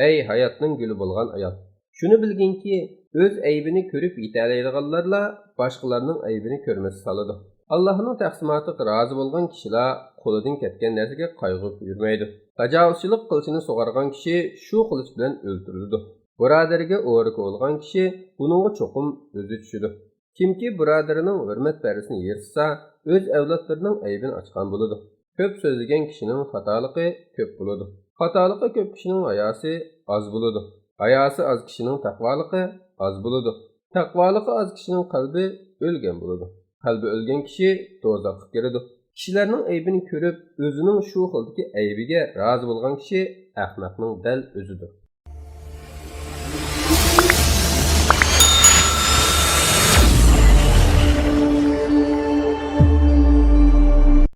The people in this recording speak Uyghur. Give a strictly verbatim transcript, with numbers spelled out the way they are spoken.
ئەي ھاياتنىڭ گۈلى بولغان ئايال! شۇنى بىلگىنكى، ئۆز ئەيىبىنى كۆرۈپ يېتەلەيدىغانلارلا باشقىلارنىڭ ئەيىبىنى كۆرمەستە سالىدۇ. ئاللاھنىڭ تەقسىماتىغا رازى بولغان كىشىلەر قولىدىن كەتكەن نەرسىگە قايغۇرۇپ يۈرمەيدۇ. تاجاۋۇزچىلىق قىلىچىنى سۇغارغان كىشى شۇ قىلىچ بىلەن ئۆلتۈرۈلىدۇ. بۇرادىرىگە ئورىكى بولغان كىشى بۇنىڭغا چوقۇم ئۆزى چۈشىدۇ. كىمكى بۇرادىرىنىڭ ھۆرمەت پەردىسىنى يىرتسا، ئۆز ئەۋلادلىرىنىڭ ئەيىبىنى ئاچقان بولىدۇ. كۆپ سۆزلىگەن كىشىنىڭ خاتالىقى كۆپ بولىدۇ. خاتالىقى كۆپ كىشىنىڭ ھاياسى ئاز بولىدۇ. ھاياسى ئاز كىشىنىڭ تەقۋالىقى ئاز بولىدۇ. تەقۋالىقى ئاز كىشىنىڭ قەلبى ئۆلگەن بولىدۇ. قەلبى ئۆلگەن كىشى دوزاخقا كىرىدۇ. كىشىلەرنىڭ ئەيىبىنى كۆرۈپ، ئۆزىنىڭ شۇ خىلدىكى ئەيىبىگە رازى بولغان كىشى ئەخمەقنىڭ دەل ئۆزىدۇر.